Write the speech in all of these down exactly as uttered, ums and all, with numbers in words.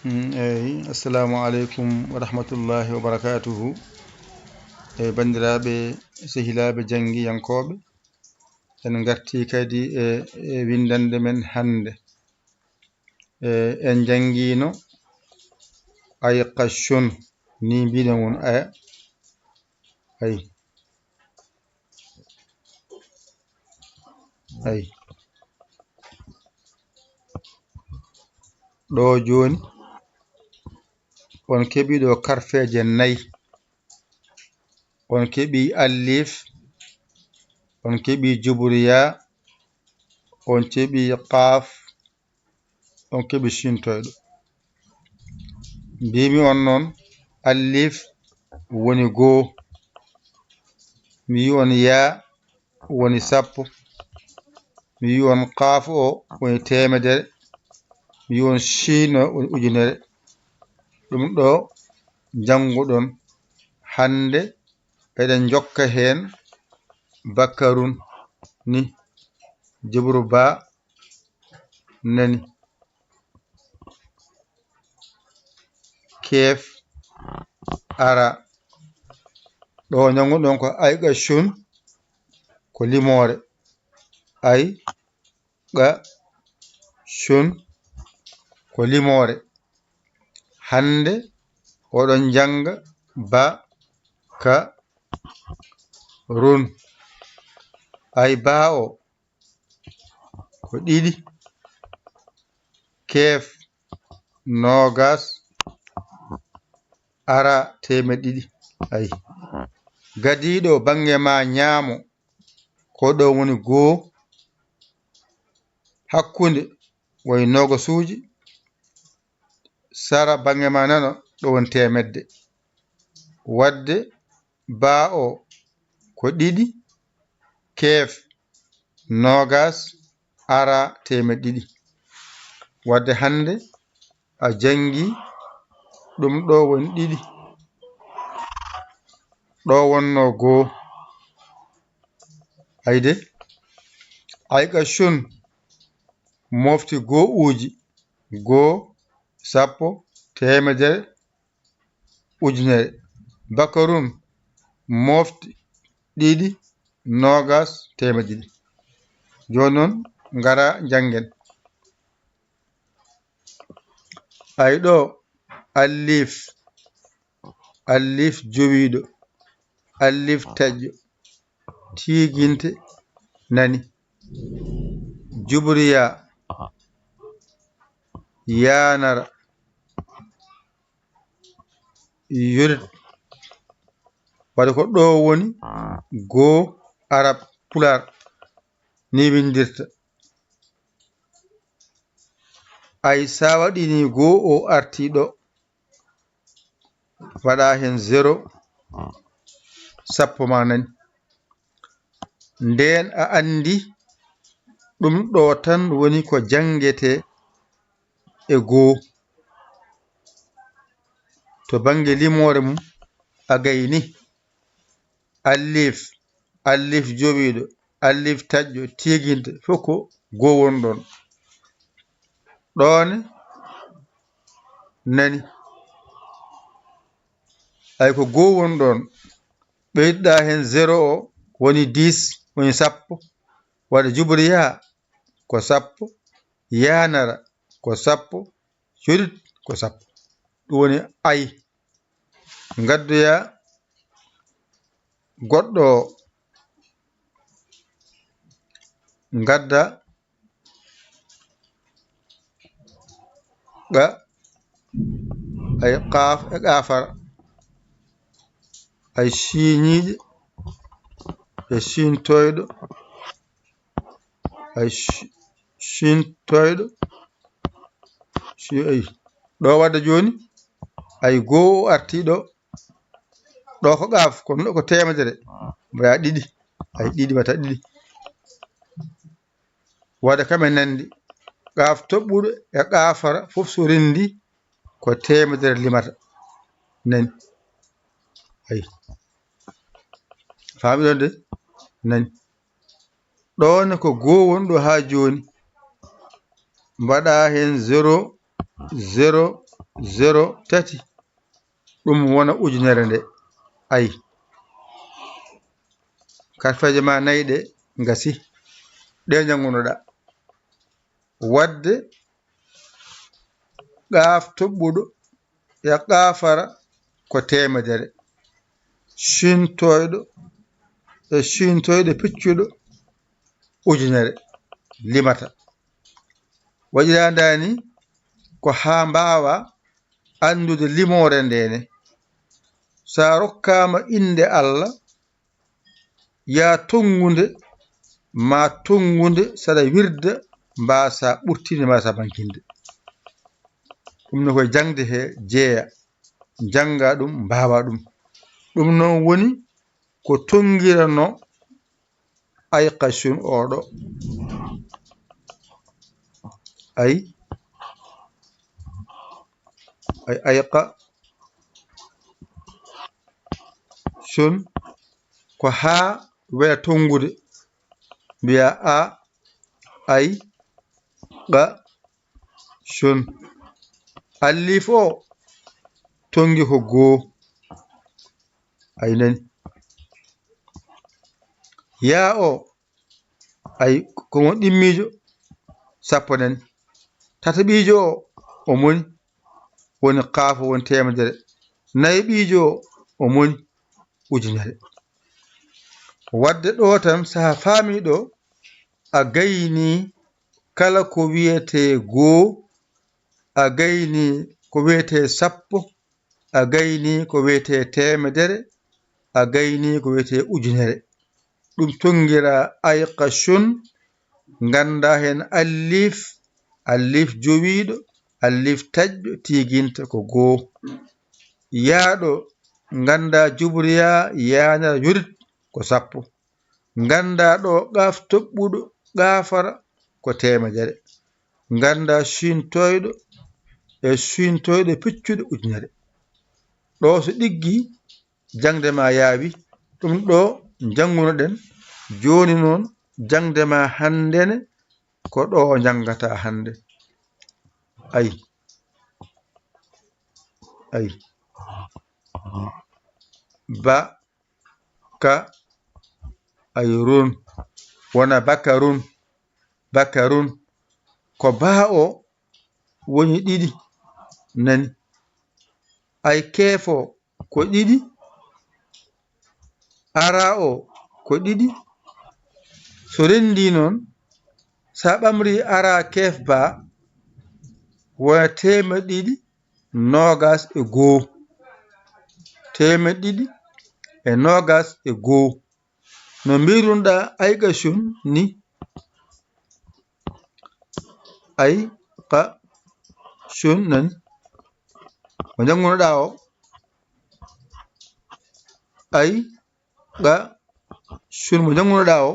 Mm, eyi, assalamu aleykum wa rahmatullahi wa barakatuhu. E banndiraaɓe, sehilaaɓe janngiyankooɓe, en ngartii kadi e, e winndannde men hannde. E, en njanngiino ay qashun, ni mbiɗen won aya. Ay. Ay. Ɗo jooni, on keɓi ɗo karfeeje nay. On keɓi allif, on keɓi juburiya, on keɓi qaaf, on keɓi sintoyɗo. Mbimi on noon, allif woni goo, mi yi on yaa woni sappo, mi yi on qaaf o woni teemedere, mi yi on siin o woni ujunere. Ɗum ɗo njannguɗon hannde, eɗen njokka heen bakarun ni, jubru ba nani. Keef ara. Ɗo njannguɗon ko ay qashun ko limoore. Ay qashun ko limoore. Hannde oɗon njannga ba ka run. Ay ba o ko ɗiɗi, keef noogas, ara teemeɗɗe ɗiɗi. Ay. Gadiiɗo bannge ma ñaamo, ko ɗo woni goo, hakkunde woni noogasuuji, sara bannge ma nano ɗo woni teemedde. Waɗde ba o ko ɗiɗi, keef noogas, ara teemeɗɗe ɗiɗi. Waɗde hannde a janngi ɗum ɗo woni ɗiɗi, ɗo wonno goo. Ayde, ay qashun mofti goo uji, goo, sappo, teemedere, ujunere. Bakarun mofti ɗiɗi, noogas, teemedde ɗiɗi. Jooni noon, ngara njanngen. Ay ɗo, allif, allif jowiiɗo, allif taƴƴo, tiiginte nani, jubriya, yaanara, yurit. Waɗa ko ɗo woni goo arab pulaar ni winndirta. Ay sa waɗini goo o arti ɗo, waɗa heen zéro, sappo ma nani. Ndeen a anndi ɗum ɗo tan woni ko janngete e goo. To bannge limoore mum a gayni. Allif, allif jowiiɗo, allif taƴƴo, tiiginte, fof ko goo woni ɗoon. Ɗoone nani. Ay ko goo woni ɗoon. Ɓeyduɗaa heen zéro o, woni dix, woni sappo. Waɗa jubriya ko sappo, yaanara ko sappo, yurit ko sappo. Ɗum woni ay. Ngaddoya goɗɗo o. Ngadda qa, ay qaaf e qaafara, ay siiñiiɗe e siintoyɗo, ay si-, siintoyɗo, si-, ay. Ɗo wadda jooni, ay goo o arti ɗo, ɗo ko qaaf, ko, ko teemedere, mbaɗa ɗiɗi, ay ɗiɗi mbaɗa ɗiɗi. Waɗa kam e nanndi, qaaf toɓɓuɗo e qaafara fof so renndi ko teemedere limata. Nani. Ay. Faami ɗon de? Nani. Ɗoon ko goo woni ɗo haa jooni. Mbaɗa heen zéro, zéro, zéro tati, ɗum wona ujunere nde. Ay, karfeeje ma nayi ɗe ngasi, ɗe njanngunoɗa. Waɗde qaaf toɓɓuɗo e qaafara ko teemedere, ciintoyɗo e ciintoyɗo piccuɗo ujunere limata. Waɗiraa ndaani ko haa mbaawa anndude limoore ndee ne. So a rokkaama innde Alla, yaa tonngude, maa tonngude saɗa wirda, mbaasaa ɓurtinde, mbaasaa mankinde. Ɗum ne koye jaŋde he jeeya, njannga ɗum, mbaawa ɗum. Ɗum noon woni ko tonngiranoo ayqa cun oo ɗo. Ay, ay, ayqa cun ko haa wela tonngude, mbiya a, ay, qa, cun. Allif o tonngi ko goo. Ay nani. Yaa o, ay, ko won ɗimmiijo sappo nani. Tataɓiijo o, o moni, woni qaaf o, woni teemedere. Nayiɓiijo o, o moni ujunere. Waɗde ɗo tan, so a faamii ɗo, a gaynii kala ko wiyetee goo, a gaynii ko wiyetee sappo, a gaynii ko wiyetee teemedere, a gaynii ko wiyetee ujunere. Ɗum tonngiraa ayqa cun, nganndaa heen allif, allif jowiiɗo, allif taƴɗo, tiiginta ko goo. Yaa ɗo, nganndaa jubru yaa, yaanara yorit ko sappo. Nganndaa ɗo qaaf toɓɓuɗo qaafara ko teemedere. Nganndaa ciintoyɗo e ciintoyɗo piccuɗo ujunere. Ɗo so ɗiggi, jaŋde ma yaawi. Ɗum ɗo njanngunoɗen. Jooni noon, jaŋde ma hannde ne, ko ɗo njanngataa hannde. Ay. Ay. Ba, ka, ay, run. Wona bakarun. Bakarun. Ko baa o woni ɗiɗi. Nani. Ay, keef o ko ɗiɗi. Ara o ko ɗiɗi. So renndii noon, so a ɓamrii ara keef baa, wona teemeɗɗe ɗiɗi noogaas e goo. Teemeɗɗe ɗiɗi e noogaas e goo. No mbiirunoɗaa ayqa cun ni. Ayqa cun nani. Mo njanngunoɗaa o. Ayqa cun mo njanngunoɗaa o.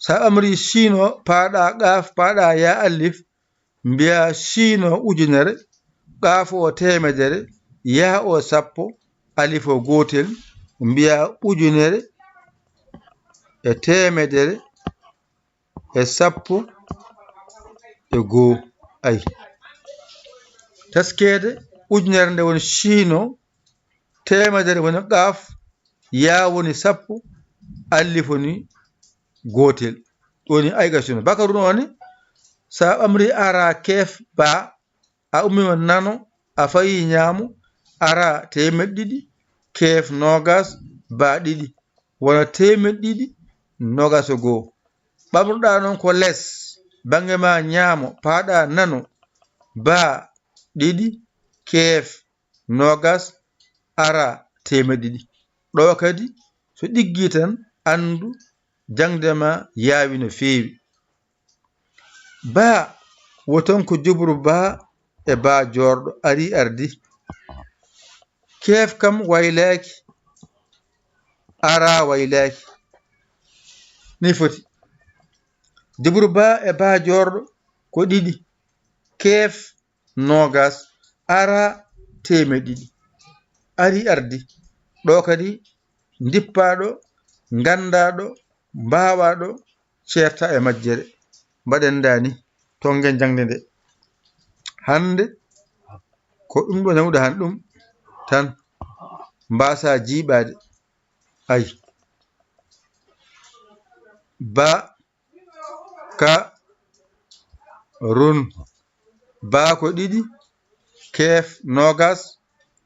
So a ɓamrii ciin o, paaɗaa qaaf, paaɗaa yaa allif, mbiyaa ciin o ujunere, qaaf o teemedere, yaa o sappo, alif o gootel, mbiyaa ujunere e teemedere e sappo e goo. Ay. Taskeede, ujunere nde woni ciin o, teemedere woni qaaf, yaa woni sappo, alif woni gootel. Ɗo ni ayqa cun o. Bakarun o ne, so a ɓamrii ara keef baa, a ummiima nano, a fayii ñaamo, ara teemeɗɗe ɗiɗi, keef noogaas, baa ɗiɗi, wona teemeɗɗe ɗiɗi noogaas e goo. Ɓamruɗaa noon ko les, bannge ma ñaamo, paaɗaa nano, baa ɗiɗi, keef noogaas, ara teemeɗɗe ɗiɗi. Ɗo kadi, so ɗiggii tan, anndu jaŋde ma yaawi no feewi. Baa, wo tan ko jubru baa e baa joorɗo, arii ardii. Keef kam waylaaki, ara waylaaki. Ni foti. Jubru baa e baa joorɗo ko ɗiɗi. Keef noogaas, ara teemeɗɗe ɗiɗi. Arii ardii. Ɗo kadi ndippaaɗo, nganndaaɗo, mbaawaaɗo, ceerta e majjere. Mbaɗen ndaa ni, tonngen jaŋde nde. Hannde, Ko ɗum ɗo nawɗa han ɗum tan, mbaasa jiiɓaade. Ay. Ba, ka, run. Ba ko ɗiɗi, keef noogas,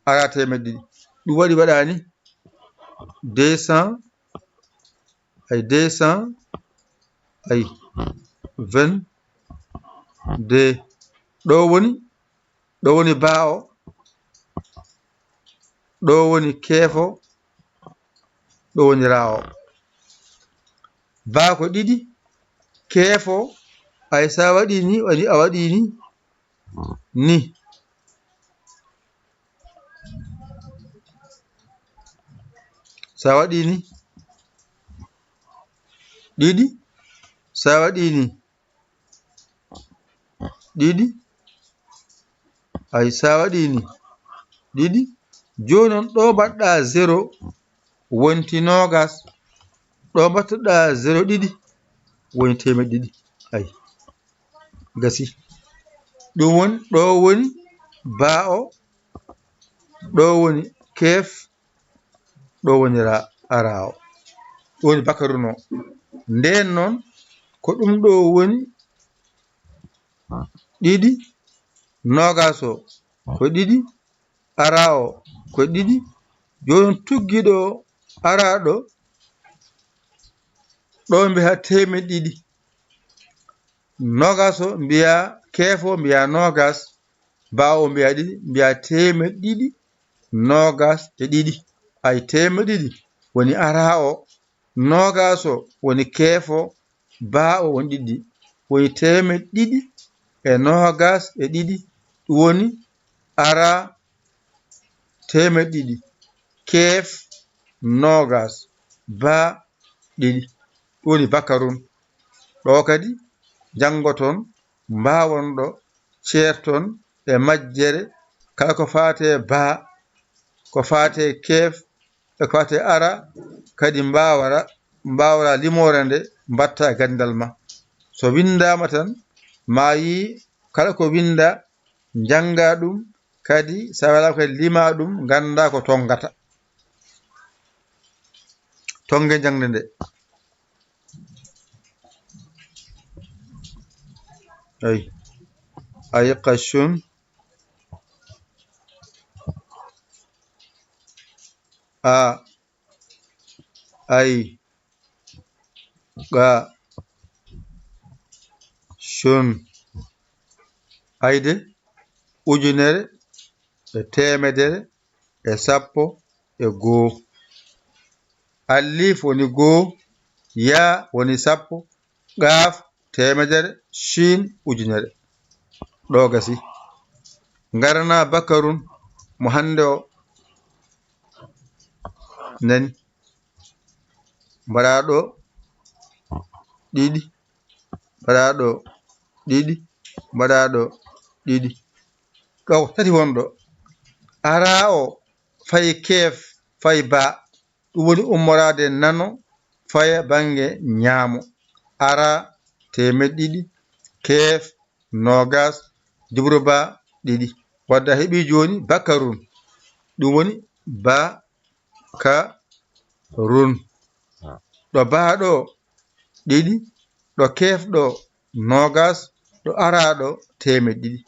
ara teemeɗɗe ɗiɗi. Ɗum waɗi waɗaani deux cents, ay, deux cents, ay, vingt-deux. Ɗo woni, ɗo woni ba o, ɗo woni keef o, ɗo woni ra o. Ba ko ɗiɗi, keef o, ay, so a waɗi ni, waɗi, a waɗi ni, ni. So a waɗi ni, ɗiɗi. So a waɗi ni, ɗiɗi. Ay, so a waɗi ni, ɗiɗi. Jooni noon, ɗo mbaɗɗa zéro, wonti noogas. Ɗo mbaɗtoɗa zéro ɗiɗi, woni teemeɗɗe ɗiɗi. Ay, gasi. Ɗum woni, ɗo woni ba o, ɗo woni keef, ɗo woni ra-, ara o. Ɗum woni bakaruno. Ndeen noon, ko ɗum ɗo woni ɗiɗi, noogas o ko ɗiɗi, ara o ko ɗiɗi. Jooni tuggiiɗo o, araaɗo, ɗo mbiya teemeɗɗe ɗiɗi. Noogas o mbiya keef o, mbiya noogas, ba o mbiya ɗiɗi, mbiya teemeɗɗe ɗiɗi noogas e ɗiɗi. Ay, teemeɗɗe ɗiɗi woni ara o, noogas o woni keef o, ba o woni ɗiɗi. Woni teemeɗɗe ɗiɗi e noogas e ɗiɗi, ɗum woni ara teemeɗɗe ɗiɗi, keef noogas, ba ɗiɗi. Ɗum woni bakarun. Ɗo kadi njanngoton, mbaawon ɗo ceerton e majjere, kala ko faati e ba, ko faati e keef, e ko faati e ara, kadi mbaawara, mbaawara limoore nde, mbaɗta e ganndal ma. So winndaama tan, ma yii kala ko winnda, njannga ɗum, kadi so a welaama kadi lima ɗum, ngannda ko tonngata. Tonnge jaŋde nde. Ay. Ay, qashun. A, ay, qa, shun. Ayde, ujunere e teemedere e sappo e goo. Alif woni goo, yaa woni sappo, qaaf teemedere, shiin ujunere. Ɗo gasi. Ngarana bakarun mo hannde o nani. Mbaɗa ɗo ɗiɗi, mbaɗa ɗo ɗiɗi, mbaɗa ɗo ɗiɗi. Ɗo ko tati wonɗo. Ara o fayi keef, fayi ba. Ɗum woni ummoraade nano, faya bannge ñaamo. Ara teemeɗɗe ɗiɗi, keef noogas, jubru ba ɗiɗi. Wadde a heɓii jooni bakarun. Ɗum woni ba, ka, run. Ɗo ba ɗo ɗiɗi, ɗo keef ɗo noogas, ɗo ara ɗo teemeɗɗe ɗiɗi.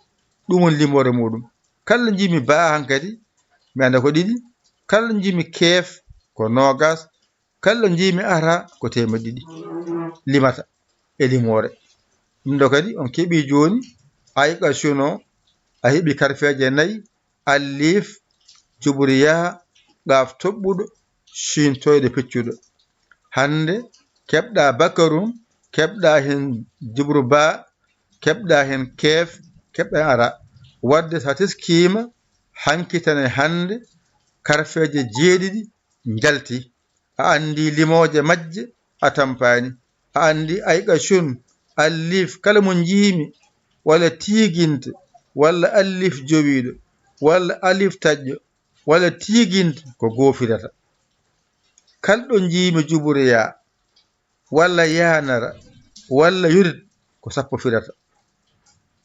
Ɗum woni limoore muuɗum. Kala njiimi ba hankadi, mi annda ko ɗiɗi. Kala njiimi keef ko noogas. Kala njiimi ara ko teemeɗɗe ɗiɗi. Limata e limoore. Ɗum ɗo kadi on keɓii jooni, ay qa shun o, a heɓii karfeeje nayi, alif, jubru yaa, qaaf toɓɓuɗo, shiin toyɗo peccuɗo. Hannde keɓɗa bakarun, keɓɗa heen jubru ba, keɓɗa heen keef, keɓɗa heen ara. Wadde so a teskiima, hanki tan e hannde, karfeeje jeeɗiɗi njalti. A anndi limooje majje, a tampaani. A anndi ay qa shun, alif kala mo njiimi, walla tiiginte, walla alif jowiiɗo, walla alif taƴƴo, walla tiiginte ko goo firata. Kala ɗo njiimi jubru yaa, walla yaanara, walla yurit ko sappo firata.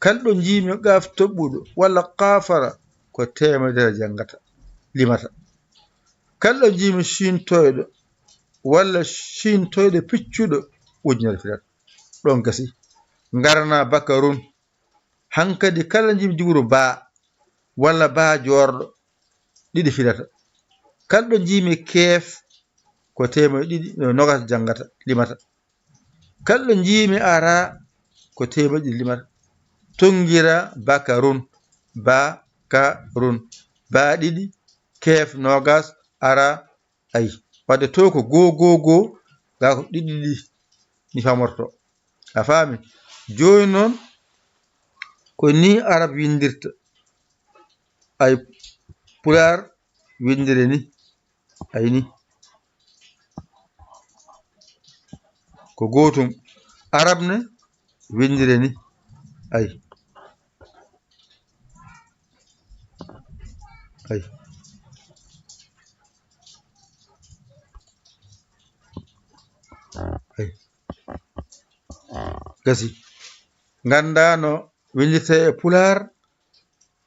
Kala ɗo njiimi qaaf toɓɓuɗo, walla qaafara, ko teemedere janngata, limata. Kala ɗo njiimi ciintoyɗo walla ciintoyɗo piccuɗo, ujunere filata. Ɗon gasi. Ngarana bakarun. Hankadi kala njiimi jibru baa walla baa joorɗo, ɗiɗi filata. Kala ɗo njiimi keef, ko teemedde ɗiɗi, no, nogas janngata, limata. Kala ɗo njiimi ara, ko teemedde ɗiɗi limata. Tunngira bakarun, bakarun, baa ɗiɗi, keef nogas, ara, ay. Wadde to ko goo, goo, goo, gaa ko ɗiɗi ɗiɗi ni famorto. A faami? Jooni noon, ko ni Arab winndirta. Ay, Pulaar winndire ni. Ay ni. Ko gootum. Arab ne winndire ni. Ay. Ay. Ay. Gasi. Nganndaa no winndirtee e Pulaar,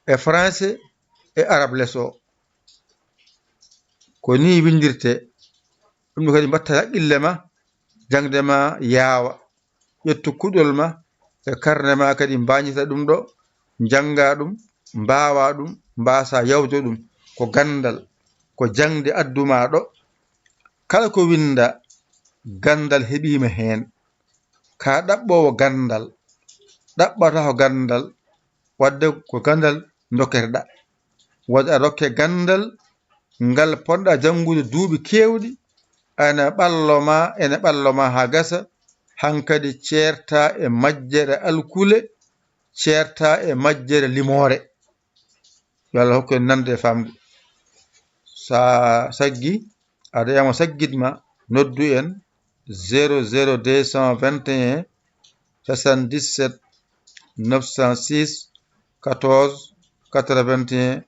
e Français, e Arab les o. Ko ni winndirtee. Ɗum ɗo kadi mbatta haqqille ma, jaŋde ma yaawa. Ƴettu kuɗol ma e karne ma kadi, mbañita ɗum ɗo, njannga ɗum, mbaawa ɗum, mbaasa yawde ɗum. Ko ganndal, ko jaŋde addu ma ɗo. Kala ko winnda, ganndal heɓiima heen. Ka ɗaɓɓoowo ganndal, ɗaɓɓata ko ganndal, wadde ko ganndal ndokketeɗaa. Wadde a rokke ganndal ngal ponɗa janngude duuɓi keewɗi, ene ɓallo ma, ene ɓallo ma haa gasa, hankadi ceerta e majjere alkule, ceerta e majjere limoore. Yo Allah hokku en nande e famde. Sa saggi, aɗa yama saggit ma, noddu en zéro zéro deux cent vingt et un soixante-dix-sept neuf cent six quatorze quatre-vingt-un,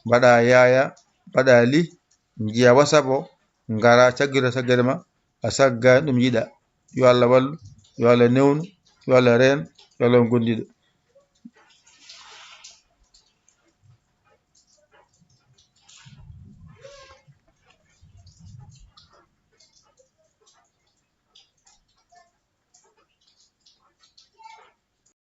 mbaɗa yaaya, mbaɗa li, njiya WhatsApp o, ngara caggita saggere ma, a sagga ɗum yiɗa. Yo Allah wallu, yo Allah newnu, yo Allah reen, yo Allah on gondiɗo.